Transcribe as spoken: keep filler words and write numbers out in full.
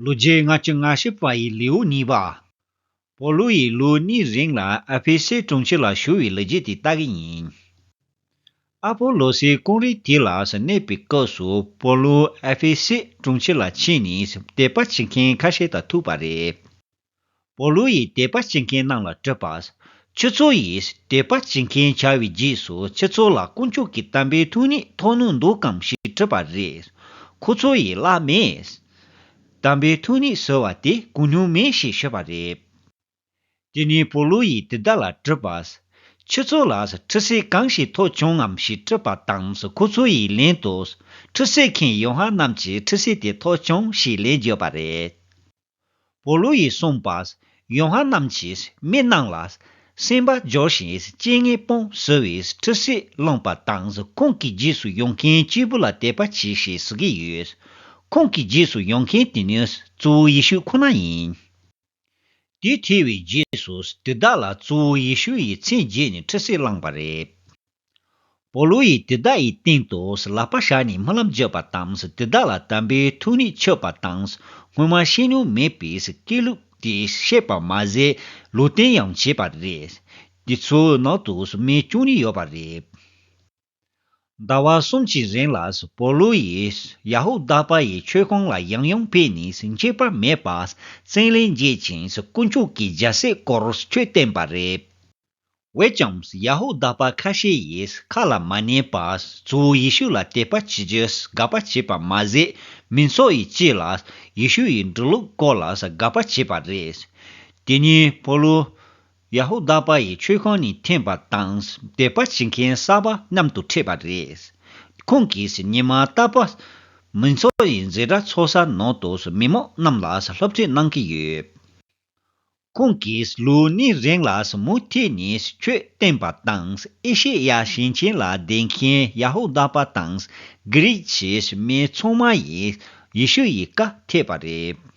ལོ་རྒྱུས་ལྔ་བཅུ་ང་བཞི་པ་ཡི་ལེའུ་གཉིས་པ། པོ་ལུ་ཡིས་ལོ་གཉིས་རིང་ལ་ཨ་ཕེ་སེ་གྲོང་ཁྱེར་ལ་བཞུགས་པའི་ལོ་རྒྱུས་དེ་ལྟ་གི་ཡིན། ཨ་པོ་ལོ་སི་ཀོ་རིན་ཐི་ལ་གནས་པའི་སྐབས་སུ་པོ་ལུ་ཨ་ཕེ་སེ་གྲོང་ཁྱེར་ལ་ཕྱིན་ནས་དད་པ་བྱེད་མཁན་ཁ་ཤས་དང་ཐུག་པ་རེད། པོ་ལུ་ཡིས་དད་པ་བྱེད་མཁན་རྣམས་ལ་དྲིས་པ། ཁྱེད་ཚོ་ཡིས་དད་པ་བྱེད་མཁན་བྱ་བའི་རྗེས་སུ་ཁྱེད་ཚོ་ལ་དཀོན་མཆོག་གི་དམ་པའི་ཐུགས་ཉིད་ཐོབ་ནུས་འདུག་གམ་ཞེས་དྲིས་པ་རེད། ཁོ་ཚོ་ཡིས་ལབ་མེད། དམ་པའི་ཐུགས་ཉིད་ཟེར་བ་དེ་གོ་མྱོང་མེད་ཞེས་ཞུས་པ་རེད། དེ་ནས་པོ་ལུ་ཡིས་དེ་དག་ལ་དྲིས་པ། ཁྱེད་ཚོ་ལ་ཁྲུས་གསོལ་གང་ཞིག་ཐོབ་བྱུང་ངམ་ཞེས་དྲིས་པ་དང་ཁོ་ཚོ་ཡིས་ལན་དུ། ཁྲུས་གསོལ་མཁན་ཡོ་ཧ་ནན་གྱིས་ཁྲུས་གསོལ་དེ་ཐོབ་བྱུང་ཞེས་ལན་བརྒྱབ་པ་རེད། པོ་ལུ་ཡིས་གསུངས་པ། ཡོ་ཧ་ནན་གྱིས་མི་རྣམས་ལ་སེམས་པ་སྦྱོར་ཞིང་རྐྱེན་ངན་སྤོང་ཟེར་བའི་ཁྲུས་གསོལ་བླངས་པ་དང་ཁོང་གི་རྗེས་སུ་ཡོང་མཁན་གཅིག་པུ་ལ་དད་པ་གྱིས་ཞེས་ཟེར་གྱི་ཡོད། ཁོང་གི་རྗེས་སུ་ཡོང་མཁན་དེ་ནི་གཙོ་བོ་ཡེ་ཤུ་ཁོ་ན་ཡིན། དེ་ཐོས་པའི་རྗེས་སུ་དེ་དག་ལ་གཙོ་བོ་ཡེ་ཤུ་ཡི་མཚན་བརྗོད་ནས་ཁྲུས་གསོལ་བླངས་པ་རེད། པོ་ལུ་ཡིས་དེ་དག་ཡི་སྟེང་དུ་ལག་པ་བཞག་ནས་སྨོན་ལམ་བརྒྱབ་པ་དང་དེ་དག་ལ་དམ་པའི་ཐུགས་ཉིད་མཆོད་པ་དང་སྔོན་མ་ཤེས་མྱོང་མེད་པའི་སྐད་ལུགས་དེ་བཤད་པ་མ་ཟད་ལུང་བསྟན་ཡང་བྱས་པ་རེད། དེ་ཚོའི་ནང་དུ་མི་བཅུ་གཉིས་ཡོད་པ་རེད། ཟླ་བ་གསུམ་གྱི་རིང་ལ་པོ་ལུ་ཡིས་ཡ་ཧུ་དཱ་པ་ཡི་མཆོད་ཁང་ལ་ཡང་ཡང་ཕེབས་ནས་འཆད་པ་མེད་པར་རྩོད་གླེང་བྱེད་ཅིང་དཀོན་མཆོག་གི་རྒྱལ་སྲིད་སྐོར་ཆོས་བསྟན་པ་རེད། འོན་ཀྱང་ཡ་ཧུ་དཱ་པ་ཁ་ཤས་ཡིས་ཁ་ལ་མ་ཉན་པར་གཙོ་བོ་ཡེ་ཤུ་ལ་དད་པ་བྱེད་རྒྱུ་དགག་པ་བྱས་པ་མ་ཟད་མི་ཚོགས་ཡི་དཀྱིལ་ལ་ཡེ་ཤུ་ཡི་འབྲི་ལུགས་སྐོར་ལ་དགག་པ་བྱས་པ་རེད། དེ་ནས་པོ་ལུ། ཡ་ཧུ་དཱ་པ་ཡི་མཆོད་ཁང་ནས་ཐོན་པ་དང་དད་པ་བྱེད་མཁན་གསར་པ་མཉམ་དུ་འཕྲད་པ་རེད། ཁོང་གིས་ཉི་མ་རྟག་པར་མི་ཚོགས་ཡི་འཛིན་གྲྭ་ཚོགས་ས་ནང་དུ་མི་མང་རྣམས་ལ་སློབ་ཁྲིད་གནང་གི་ཡོད། ཁོང་གིས་ལོ་གཉིས་རིང་ལ་མུ་མཐུད་ནས་ཆོས་བསྟན་པ་དང་ཨེ་ཤེ་ཡ་ཞིང་ཆེན་ལ་བསྡད་མཁན་ཡ་ཧུ་དཱ་པ་དང་གྷི་རིག་གི་མི་ཚང་མ་ཡིས་ཡེ་ཤུ་ཡི་བཀའ་ཐོས་པ་རེད།